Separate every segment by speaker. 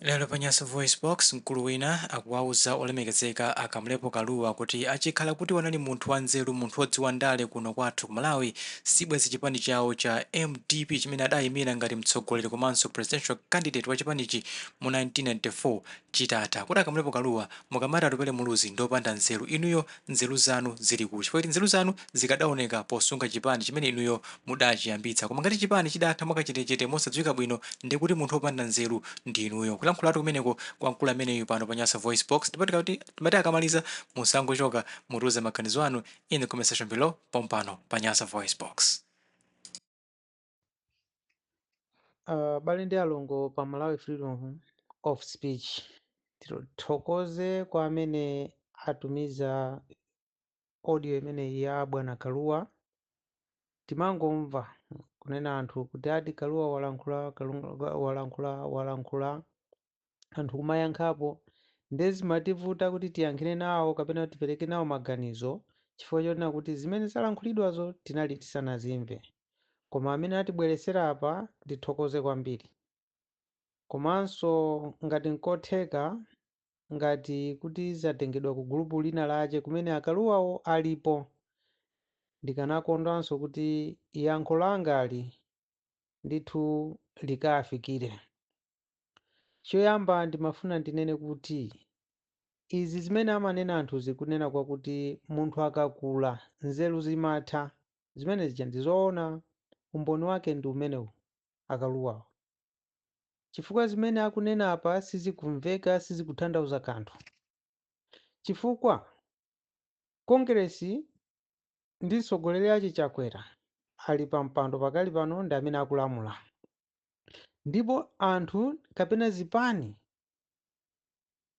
Speaker 1: Lero pa Nyasa VoiceBox, mkulu wina akuwauza olemekezeka a Kamlepo Kalua kuti achikhala kuti wanali munthu wanzeru, munthu wodziwa ndale kuno kwathu ku Malawi, sibwezi chipani chawo cha MDP chimene adayimira ngati mtsogoleri komanso presidential candidate wa chipanichi mu 1994 chitatha. Kuti a Kamlepo Kalua, mukamati Atupele Muluzi ndiopanda nzeru, inuyo nzeru zanu zili kuti? Chifukwa kuti nzeru zanu zikadaoneka posunga chipani chimene inuyo mudachiyambitsa. Koma ngati chipani chidatha mwakachetechete mosadziwika bwino, ndiye kuti munthu wopanda nzeru ndi inuyo. Kulankhulatu kumeneko kwa mkulu ameneyu pano pa Nyasa VoiceBox. Ndipo tikati timati akamaliza, musangochoka, mutiuze maganizo anu in the comment section below pompano pa Nyasa VoiceBox.
Speaker 2: Abale ndi alongo pa Malawi Freedom of Speech, tithokoze kwa amene atumiza audio imeneyi ya bwana Kalua. Timangomva kunena anthu kuti ati Kalua walankhula, Kalua walankhula, walankhula, anthu kumayankhapo, nde zimativuta kuti tiyankhire nawo kapena tipereke nawo maganizo chifukwa chonena kuti zimene zalankhulidwazo tinali tisanazimve. Koma amene atibweretsera apa ndithokoze kwambiri. Komanso ngati nkotheka, ngati kuti zatengedwa ku gulupu lina lache kumene a Kaluwawo alipo, ndikanakondwanso kuti yankho langali ndithu likafikire. Choyamba ndimafuna ndinene kuti izi zimene amanena anthu zikunena kwakuti munthu akakula nzeru zimatha, zimene zija ndizoona. Umboni wake ndi umenewu, a Kaluwawo, chifukwa zimene akunena apa sizikumveka, sizikutanthauza kanthu, chifukwa Kongeresi ndi mtsogoleri ache Chakwera ali pa mpando pakali pano, ndi amene akulamula, ndipo anthu kapena zipani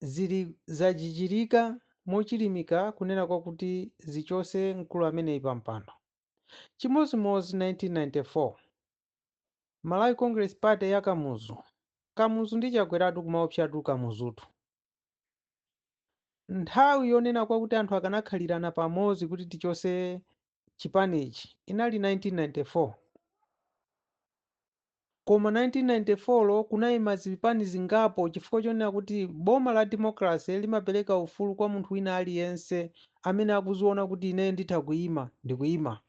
Speaker 2: zili zachichirika mochilimika kunena kwakuti zichose mkulu ameneyi pa mpando. Chimodzimodzi 1994, Malawi Congress Party ya Kamuzu, Kamuzu ndi Chakweratu kumaopsatu Kamuzutu. Nthawi yonena kwakuti anthu akanakhalirana pamodzi kuti tichose chipanichi inali 1994, koma 1994 lo kunayima zipani zingapo chifukwa chonena kuti boma la democracy limapereka ufulu kwa munthu wina aliyense amene akuziona kuti ine nditha kuyima, ndikuyima.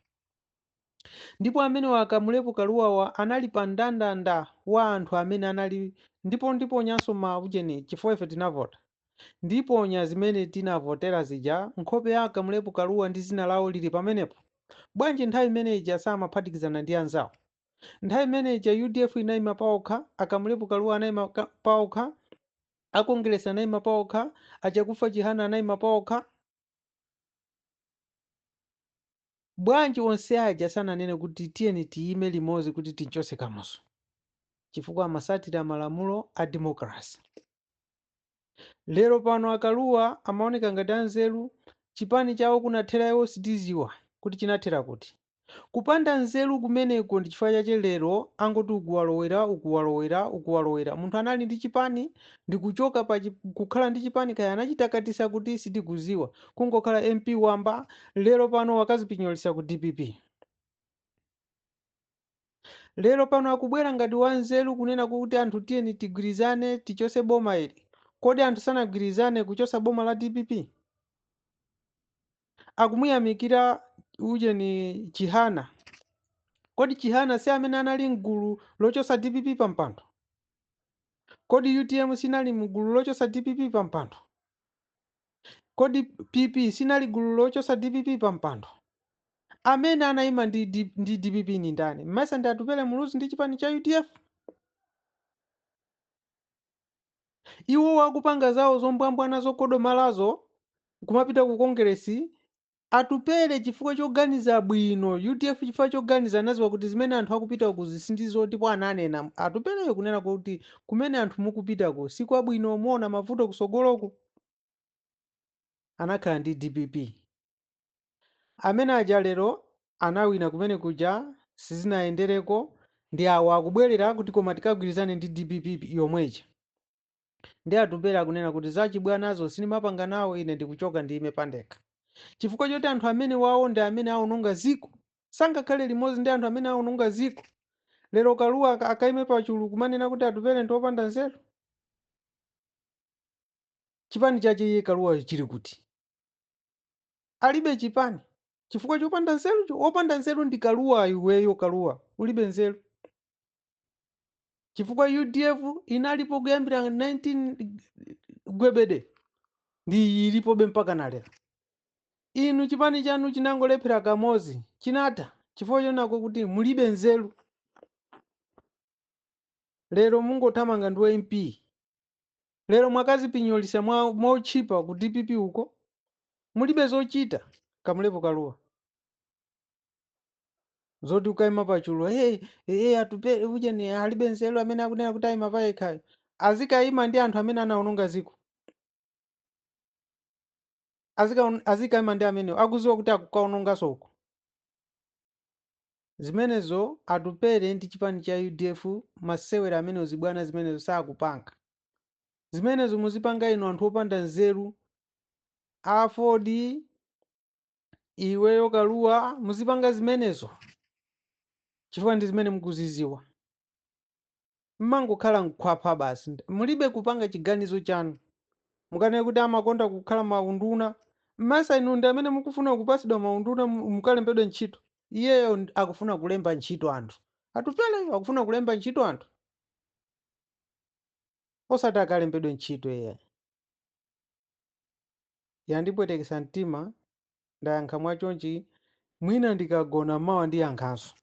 Speaker 2: Ndipo amene a Kamlepo Kaluwawa anali pa mndandanda wa anthu amene anali, ndipo ndiponyanso maujeni chifukwa ife tinavota, ndiponya zimene tinavotera zija, nkhope ya Kamlepo Kaluwa ndi zina lawo lili pamenepo. Bwanji nthawi imene ija samaphatikizana ndi anzawo? Nthawi imene ija UDF inayima paokha, a Kamlepo Kaluwa anayima paokha, a Congress anayima paokha, a Chakufwa Chihana anayima paokha. Bwanji onse aja sananene kuti tiyeni tiyime limodzi kuti tinchose Kamuzu? Chifukwa amasatira malamulo a democracy. Lero pano a Kaluwa amaoneka ngati anzeru, chipani chawo kunathera iwo sitiziwa kuti chinathera kuti. Kupanda nzeru kumeneko ndi chifukwa chache lero angoti ukuwalowera, ukuwalowera, ukuwalowera. Munthu anali ndi chipani ndikuchoka pa kukhala ndi chipani, kaya anachitakatisa kuti sitikuziwa, kungokhala MP wamba, lero pano wakazipinyolesa ku DPP. Lero pano akubwera ngati wanzeru kunena kuti anthu tiyeni tigwirizane tichose boma ili. Kodi anthu sanagwirizane kuchosa boma la DPP? Akumuyamikira ujeni Chihana. Kodi Chihana si amene anali mgulu lochosa DPP pa mpando? Kodi UTM sinali mgulu lochosa DPP pa mpando? Kodi PP sinali gulu lochosa DPP pa mpando? Amene anayima ndi DPP ni ndani? Mmesa ndi Atupele Muluzi ndi chipani cha UDF? Iwo wakupanga zawo zombwambwana zokodomalazo kumapita ku Kongeresi. Atupele chifukwa choganiza bwino, UDF chifukwa choganiza, anaziwa kuti zimene anthu akupita kuzi sindizo, ndipo ananena Atupeleyo kunena kuti kumene anthu mukupitako sikwabwino, muona mavuto kusogoloku. Anakhala ndi DPP. Amene aja lero anawina kumene kuja sizinayendereko, ndi awo akubwerera kuti koma tikagwirizane ndi DPP yomweja. Ndi Atupele akunena kuti zachibwanazo sindimapanga nawo, ine ndikuchoka ndiyime pandekha, chifukwa choti anthu amene wawo ndi amene aononga ziko, sangakhale limodzi ndi anthu amene aononga ziko. Lero Kaluwa akaime pachulu kumanena kuti Atupele ndi opanda nzeru. Chipani chache iye Kaluwa chili kuti? Alibe chipani chifukwa chopanda nzerucho. Wopanda nzeru ndi Kaluwa. Iweyo Kaluwa ulibe nzeru chifukwa UDF inalipo kuyambira 19 gwebede ndi ilipobe mpaka nalero. Inu chipani chanu chinangolephera kamodzi, chinatha chifukwa chonako kuti mulibe nzeru. Lero mungothamanga ndi MP, lero mwakazipinyolisa motchipa ku DPP uko, mulibe zochita. Kamlepo Kaluwa, zoti ukayima pachulo, hey, hey, Atupele ujeni alibe nzeru amene akunena kuti ayima payekhayo, azikayima ndi anthu amene anawononga ziko. Azikayima ndi amenewo akuziwa kuti akukaononganso uko. Zimenezo Atupele ndi chipani cha UDF, masewera amenewo, zibwana zimenezo sakupanga zimenezo. Muzipanga inu anthu opanda nzeru, AFORD, iweyo Kaluwa, muzipanga zimenezo chifukwa ndi zimene mukuziziwa. Mmangokhala mkhwapha basi, mulibe kupanga chiganizo chanu. Mukanene kuti amakonda kukhala maunduna, mmasa inu ndi amene mukufuna kupasidwa maunduna, mukalembedwe ntchito. Iyeyo akufuna kulemba ntchito anthu. Atupeleyo akufuna kulemba ntchito anthu, osati akalembedwe ntchito iye. Yandipwetekesa mtima, ndayankha mwachonchi. Mwina ndikagona mawa ndiyankhanso.